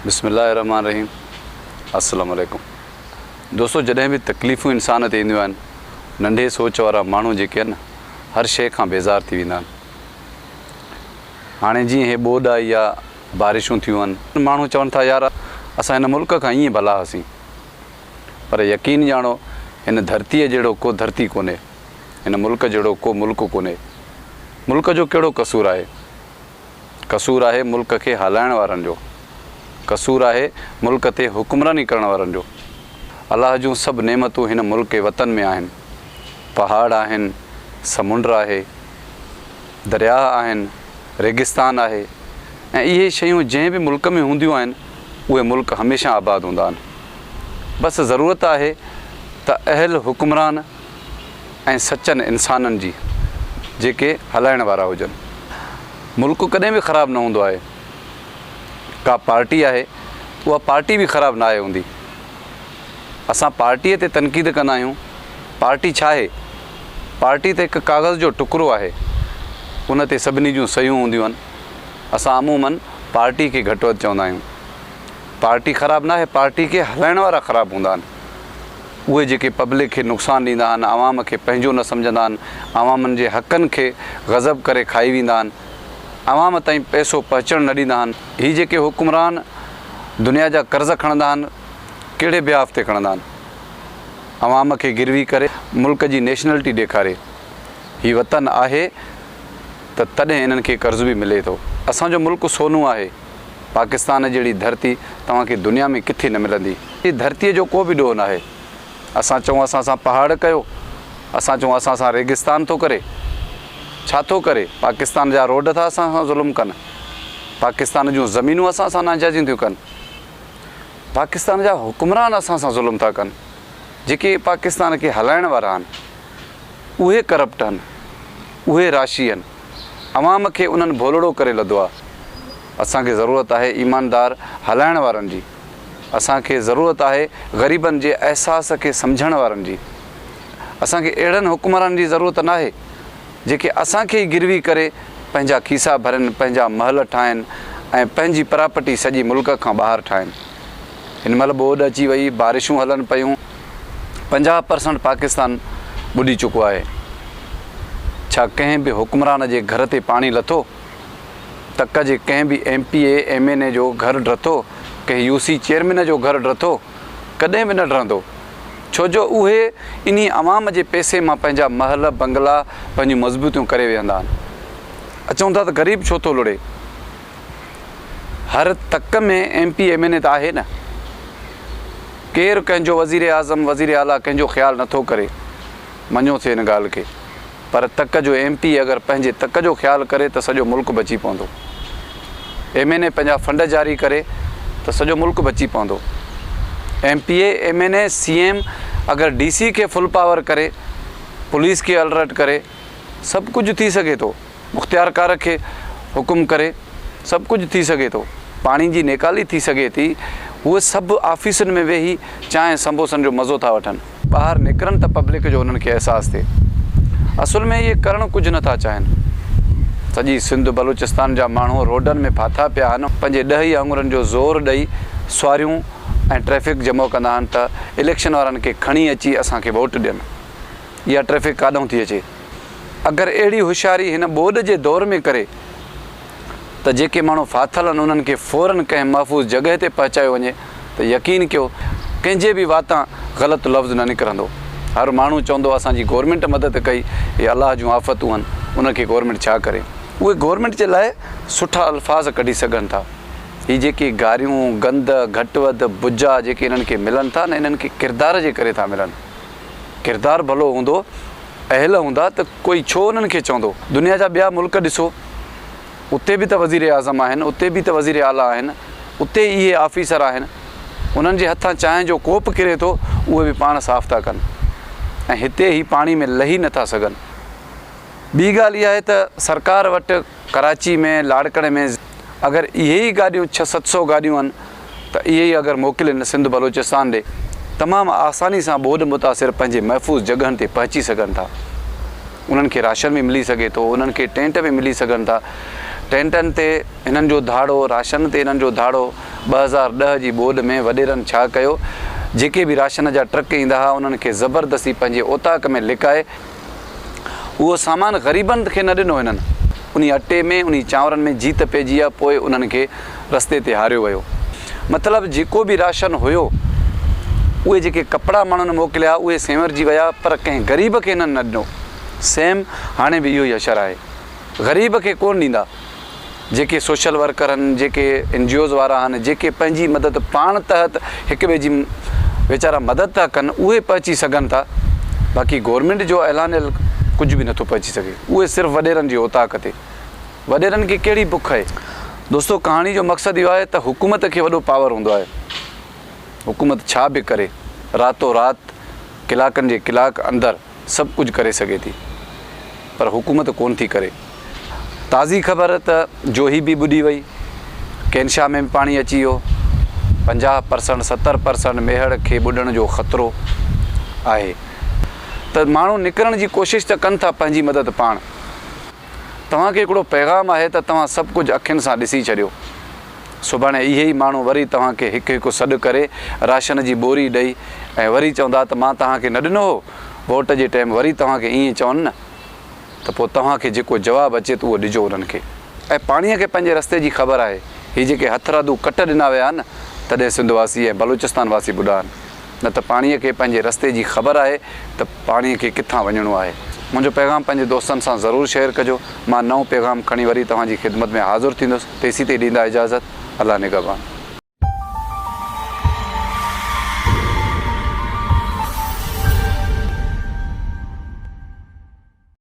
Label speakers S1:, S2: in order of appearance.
S1: بسم الله الرحمٰن الرحيم السلام عليڪم دوستو جڏهن به تڪليفون انسان تي اينديون آهن ننڍي سوچ وارا ماڻهو جيڪي آهن نه هر شيء کان بيزار ٿي ويندا آهن هاڻي جيئن هي ٻوڏ آئي آ بارشون ٿيون آهن ماڻهو چون ٿا يار اسان هن ملڪ کان ائين ڀلا هئاسين پر يقين ڄاڻو هن ڌرتيء جهڙو ڪو ڌرتي ڪونهي هن ملڪ جهڙو ڪو ملڪ ڪونهي ملڪ جو ڪهڙو قصور آهي قصور آهي ملڪ کي هلائڻ وارن جو. قصور آهي ملڪ تي حڪمراني ڪرڻ وارن جو. الله جون سڀ نعمتون هن ملڪ وطن ۾ آهن. پهاڙ آهن، سمنڊ آهي، درياهه آهن، ريگستان آهي ۽ اهي شيون جنهن به ملڪ ۾ هونديون آهن اهي ملڪ هميشه آباد هوندا آهن. بس ضرورت آهي ته اهل حڪمران ۽ سچن انسانن جي جيڪي هلائڻ وارا هجن. ملڪ ڪڏهن به خراب نه هوندو آهي. ڪا پارٽي آهي اها پارٽي به خراب ناهي هوندي. اسان پارٽيء تي تنقيد ڪندا آهيون. پارٽي ڇا آهي؟ پارٽي ته هڪ ڪاغذ جو ٽڪرو آهي. ان تي سڀني جون صحيحون هونديون آهن. اسان عموماً پارٽي کي گهٽ وڌ چوندا آهيون. پارٽي خراب ناهي، پارٽي کي هلائڻ وارا خراب هوندا آهن. اهي جيڪي پبلڪ کي نقصان ڏيندا آهن، عوام کي پنهنجو نه سمجهندا آهن، عوامن جي حقن کي غضب ڪري کائي ويندا آهن، عوام تائين پئسو پهچڻ نه ڏيندا آهن. هي جيڪي حڪمران دنيا جا قرض کڻندا آهن، ڪهڙي بيهاف تي کڻندا آهن؟ عوام کي گروي ڪري ملڪ جي نيشنلٽي ڏيکاري هي وطن آهي ته تڏهن انهن کي قرض به ملي ٿو. اسان جو ملڪ سونو آهي. پاڪستان جهڙي ڌرتي توهان کي دنيا ۾ ڪٿي نه ملندي. هي ڌرتيء جو ڪو به ڏوهه ناهي. اسان چئون اسان سان پهاڙ ڪيو، اسان چئون اسان سان ريگستان ٿو ڪري. ڇا ٿو ڪري؟ پاڪستان جا روڊ ٿا اسان سان ظلم ڪن. پاڪستان جون زمينون اسان سان ناجائزيون ٿيون ڪن. پاڪستان جا حڪمران اسان سان ظلم ٿا ڪن. جيڪي پاڪستان کي هلائڻ وارا آهن، اهي ڪرپٽ آهن، اهي راشي آهن. عوام کي انهن ڀولڙو ڪري لڌو آ. اسان کي ضرورت آهي ايماندار هلائڻ وارن جي. اسان کي ضرورت آهي غريبن جي احساس کي سمجهڻ وارن جي. اسان کي اهڙن حڪمرانن جي ضرورت ناهي جيڪي اسان کي ئي گروي ڪري پنهنجا کيسا ڀرين، پنهنجا محل ٺاهين ۽ پنهنجي پراپرٽي سڄي ملڪ کان ٻاهر ٺاهين. هن مهل ٻوڏ اچي وئي، بارشون هلن پيون. 50 پرسنٽ پاڪستان ٻڏي چڪو آهي. ڇا ڪنهن به حڪمران جي گهر تي پاڻي لٿو؟ تڪ جي ڪنهن به M P A, M N A جو گهر ڊٿو؟ ڪنهن يو سي چيئرمين جو گهر ڊٿو؟ ڪڏهن به نه ڊهندو. ڇو جو اهي انهي عوام جي پئسي مان پنهنجا محل، بنگلا، پنهنجون مضبوطيون ڪري ويهندا آهن. اچون ٿا ته غريب ڇو ٿو لڙي؟ هر تڪ ۾ M P M N A ته آهي نه. ڪير ڪنهن جو وزير اعظم وزير اعليٰ ڪنهن جو خيال نه ٿو ڪري. مڃو ٿي ان ڳالهه کي. پر تڪ جو ايم پي اي اگر پنهنجي تڪ جو خيال ڪري ته سڄو ملڪ بچي پوندو. ايم اين اي پنهنجا فنڊ جاري ڪري ته سڄو ملڪ بچي پوندو. M P A, M N A, C M اگر ڊي سي کي فل پاور ڪري، پوليس کي الرٽ ڪري، سڀ ڪجهه ٿي سگهي ٿو. مختيارڪار کي حڪم ڪري سڀ ڪجهه ٿي سگهي ٿو. پاڻي جي نيڪالي ٿي سگهي ٿي. هو سڀ آفيسن ۾ ويهي چانهه سمبوسن جو مزو ٿا وٺن. ٻاهر نڪرن ته پبلڪ جو انهن کي احساس ٿئي. اصل ۾ اهي ڪرڻ ڪجهه نه ٿا چاهين. سڄي سنڌ بلوچستان جا ماڻهو روڊن ۾ ڦاٿا پيا آهن. پنهنجي ڏهه ئي آڱرن جو زور ڏئي سواريون ۽ ٽريفڪ جمع ڪندا آهن ته اليڪشن وارن کي کڻي اچي اسان کي ووٽ ڏين. اها ٽريفڪ ڪاڏانهن ٿي اچي؟ اگر اهڙي هوشياري هن ٻوڏ جي دور ۾ ڪري ته جيڪي ماڻهو ڦاٿل آهن انهن کي فورن ڪنهن محفوظ جڳهه تي پهچايو وڃي ته يقين ڪيو ڪنهن جي به واتان غلط لفظ نه نڪرندو. هر ماڻهو چوندو اسان جي گورنمينٽ مدد ڪئي، هي الله جون آفتون آهن انهن کي گورنمينٽ ڇا ڪري. اهي گورنمينٽ جي لاء سٺا الفاظ ڪڍي سگهن ٿا. هي جيڪي گاريون، گند، گهٽ وڌ، بجا جيڪي انهن کي ملن ٿا نه انهن کي ڪردار جي ڪري ٿا ملن. ڪردار ڀلو هوندو، اهل هوندا ته ڪوئي ڇو انهن کي چوندو. دنيا جا ٻيا ملڪ ڏسو، اتي به ته وزير اعظم آهن، اتي به ته وزير اعليٰ آهن، اتي اهي آفيسر آهن، انهن جي هٿان چانهه جو ڪوپ ڪري ٿو، اهي به پاڻ صاف ٿا ڪن ۽ هتي هي پاڻي ۾ لهي نه ٿا سگهن. ٻي ڳالهه اها آهي ته سرڪار وٽ ڪراچي ۾ لاڙڪاڻي ۾ اگر اهي ئي گاڏيون ڇهه ست سئو گاڏيون آهن ته اهي ئي اگر موڪلين سنڌ بلوچستان ڏي تمام آساني سان ٻوڏ متاثر پنهنجي محفوظ جڳهن تي پهچي سگهن ٿا انهن کي راشن به ملي سگهي ٿو انهن کي ٽينٽ به ملي سگهن ٿا ٽينٽن تي هنن جو ڌاڙو، راشن تي هنن جو ڌاڙو، 2010 جي ٻوڏ ۾ وڏيرن ڇا ڪيو، جيڪي به راشن جا ٽرڪ ايندا ها انهن کي زبردستي پنهنجي اوطاق ۾ لڪائي اهو سامان غريبن کي نه ڏنو هنن انهي اٽي ۾ انهي چانورن ۾ جيت پئجي ويا پوء انهن کي رستي تي هاريو ويو مطلب جيڪو به راشن هيو اهي جيڪي ڪپڙا ماڻهن موڪليا اهي سينورجي ويا پر ڪنهن غريب کي هنن نه ڏنو سيم هاڻي به اهو ئي حشر آهي غريب کي ڪونه ڏيندا. جيڪي سوشل ورڪر آهن، جيڪي اين جي اوز وارا آهن، جيڪي پنهنجي مدد پاڻ تحت هڪ ٻئي جي ويچارا مدد ٿا ڪن، اهي پهچي سگهن ٿا، باقي گورنمينٽ جو اعلانيل ڪجهه به نٿو پهچي سگهي، اهي صرف وڏيرن جي اوطاق تي. وڏيرن کي ڪهڙي بک آهي؟ دوستو ڪهاڻي جو مقصد اهو آهي ته حڪومت کي وڏو پاور هوندو آهي، حڪومت ڇا به ڪري راتو رات ڪلاڪن جي ڪلاڪ اندر سڀ ڪجهه ڪري سگهي ٿي پر حڪومت ڪونه ٿي ڪري. تازي خبر ته جوهي به ٻڏي وئي، ڪينشا ۾ به پاڻي اچي ويو، 50 پرسنٽ 70 پرسنٽ ميهڙ کي ٻڏڻ جو خطرو آهي ته ماڻهو نڪرڻ جي ڪوشش ته ڪن ٿا پنهنجي مدد پاڻ. توهان کي هڪڙو پيغام آهي ته توهان سڀ ڪجهه اکين سان ڏسي ڇڏيو. سڀاڻي اهي ئي ماڻهو وري توهان کي هڪ هڪ سڏ ڪري راشن جي ٻوري ڏئي ۽ وري چوندا ته مان توهان کي نه ڏنو هو؟ ووٽ جي ٽيم وري توهان کي ائين چون نه ته پوء توهان کي جيڪو جواب اچي ته اهو ڏجو انهن کي. ۽ پاڻيء کي پنهنجي رستي جي خبر آهي. هي جيڪي هٿرادو ڪٽ ڏنا ويا آهن نه تڏهن سنڌ واسي ۽ بلوچستان واسي ٻڏا آهن. نه ته پاڻيء کي پنهنجي رستي جي خبر آهي ته پاڻيء کي ڪٿان وڃڻو آهي. منهنجو پيغام پنهنجي دوستن سان ضرور شيئر ڪجو. مان نئون پيغام کڻي وري توهان جي خدمت ۾ حاضر ٿيندس. تيسين تائين ڏيندا اجازت. الله نگهبان.